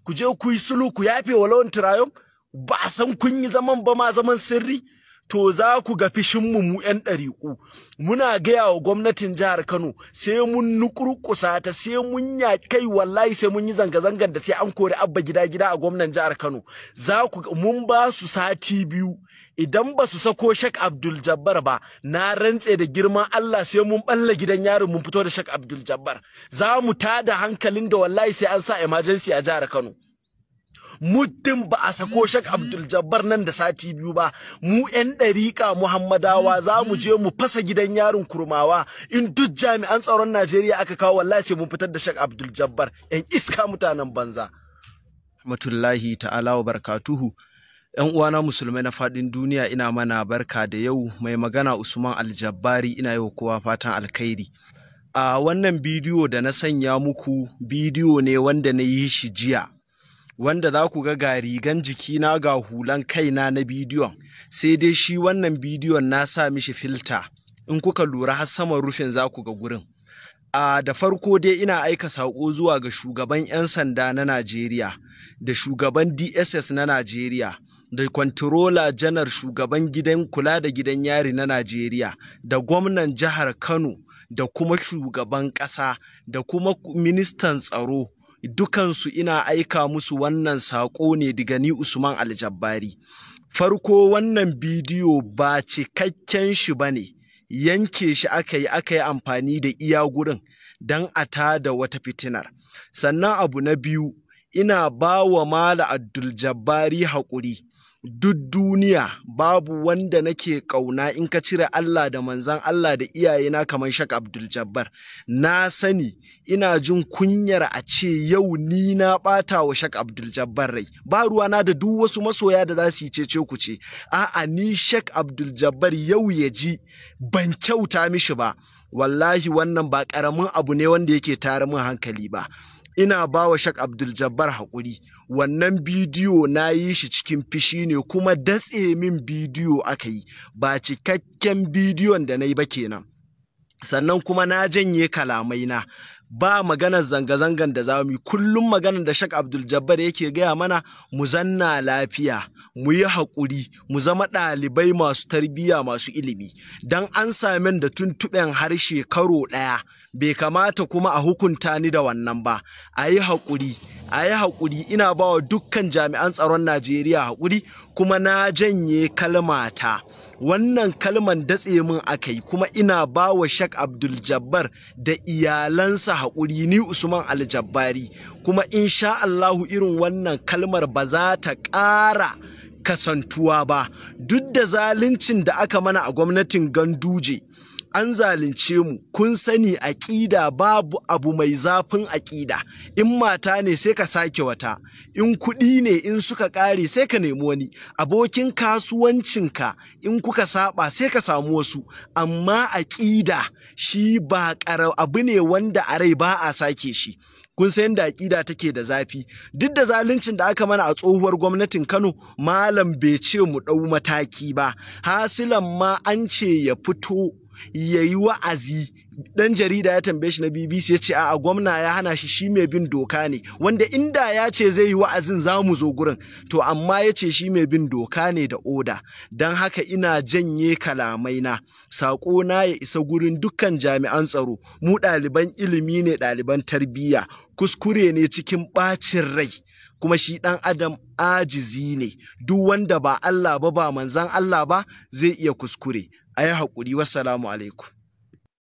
Ku je ku yi sulhu, ku yafe wa Lawan Turayom. Ba a san kun yi zaman ba ma, zaman sirri. To za ku ga fishinmu mu 'yan ɗariƙu. Muna gaya wa gwamnatin jihar Kano sai mun nukurkusa ta, sai mun ya kai, wallahi sai mun yi zanga-zangar da sai an kori Abba gida gida a gwamnan jihar Kano. Za ku mun ba su sati 2, idan ba su sako Sheikh Abdul Jabbar ba, na rantse da girman Allah sai mun balla gidan yarin mun fito da Sheikh Abdul Jabbar. Za mu tada hankalin da wallahi sai an sa emergency a jihar Kano. Muddin ba a sako Sheikh Abdul Jabbar nan da sati 2 ba, mu 'yan ɗariƙa Muhammadawa za mu je mu fasa gidan yarin Kurmawa. In duk jami'an tsaron Najeriya aka kawo, wallahi sai mun fitar da Sheikh Abdul Jabbar. 'Yan iska, mutanen banza. Rahmatullahi ta'ala wa barakatuhu. ‘Yan uwana musulmai na faɗin duniya, ina mana barka da yau. Mai magana Usman Aljabbari, ina yi wa kowa fatan alkhairi. A wannan bidiyo da na sanya muku, bidiyo ne wanda na yi shi jiya, wanda za ku ga rigan jikina, ga hulan kaina na bidiyon, sai dai shi wannan bidiyon na sa mishi filter. In kuka lura, har saman rufin za ku ga gurin. A da farko dai ina aika saƙo zuwa ga shugaban 'yan sanda na Najeriya, da shugaban DSS na Najeriya, da kwantarola janar, shugaban gidan kula da gidan yari na Najeriya, da gwamnan jihar Kano, da kuma shugaban ƙasa, da kuma ministan tsaro. Dukansu ina aika musu wannan saƙo ne daga ni Usman Aljabbari. Farko, wannan bidiyo ba cikakken shi ba ne, yanke shi aka yi amfani da iya gurin don a tada wata fitinar. Sannan abu na biyu, ina ba wa Mala Abdul Jabbari haƙuri. Duk duniya babu wanda nake ƙauna, in ka cire Allah da manzan Allah da iyayena, kamar Sheikh Abdul Jabbar. Na sani ina jin kunyar a ce yau ni na ɓata wa Sheikh Abdul Jabbar rai. Ba ruwana da duk wasu masoya da za su yi cece ku ce. A'a, ni Sheikh Abdul Jabbar yau ya ji ban kyauta mishi ba. Wallahi wannan ba ƙaramin abu ne wanda yake tare min hankali ba. Ina ba wa Sheikh Abdul Jabbar haƙuri. Wannan bidiyo na yi shi cikin fishi ne, kuma datse min bidiyo aka yi, ba cikakken bidiyon da na yi ba kenan. Sannan kuma na janye kalamaina. Ba maganar zanga-zangan da za mu yi. Kullum maganar da Sheikh Abdul Jabbar yake gaya mana, mu zanna lafiya, mu yi haƙuri, mu zama ɗalibai masu tarbiyya, masu ilimi. Dan an sami da tuntuɓen harshe karo ɗaya, bai kamata kuma a hukunta ni da wannan ba. A yi haƙuri, a yi haƙuri. Ina ba wa dukkan jami'an tsaron Najeriya haƙuri, kuma na janye kalmata. Wannan kalman datse min aka yi, kuma ina ba wa Sheikh Abdul Jabbar da iyalansa haƙuri, ni Usman Aljabbari. Kuma insha Allahu irin wannan kalmar ba za ta ƙara kasantuwa ba. Duk da zaluncin da aka mana a gwamnatin Ganduje, an zalunce mu. Kun sani aƙida, babu abu mai zafin aƙida. In mata ne, sai ka sake wata. In kuɗi ne, in suka ƙare sai ka nemi wani. Abokin kasuwancinka, in kuka saba sai ka samu wasu. Amma aƙida shi ba abu ne wanda a rai ba a sake shi. Kun san yadda aƙida take da zafi. Duk da zaluncin da aka mana a tsohuwar gwamnatin Kano, malam bai ce mu ɗau mataki ba. Hasilan ma an ce ya fito ya yi wa'azi. Dan jarida ya tambaye shi na BBC, ya ce a'a, gwamna ya hana shi, shi mai bin doka ne. Wanda inda ya ce zai yi wa'azin, za mu zo gurin. To amma ya ce shi mai bin doka ne da oda. Don haka ina janye kalamaina. Saƙo na ya isa gurin dukkan jami'an tsaro: mu ɗaliban ilimi ne, ɗaliban tarbiyya. Kuskure ne cikin ɓacin rai, kuma shi ɗan adam ajizi ne. Duk wanda ba Allah ba, ba manzan Allah ba, zai iya kuskure. A yi haƙuri. Wassalamu alaikum.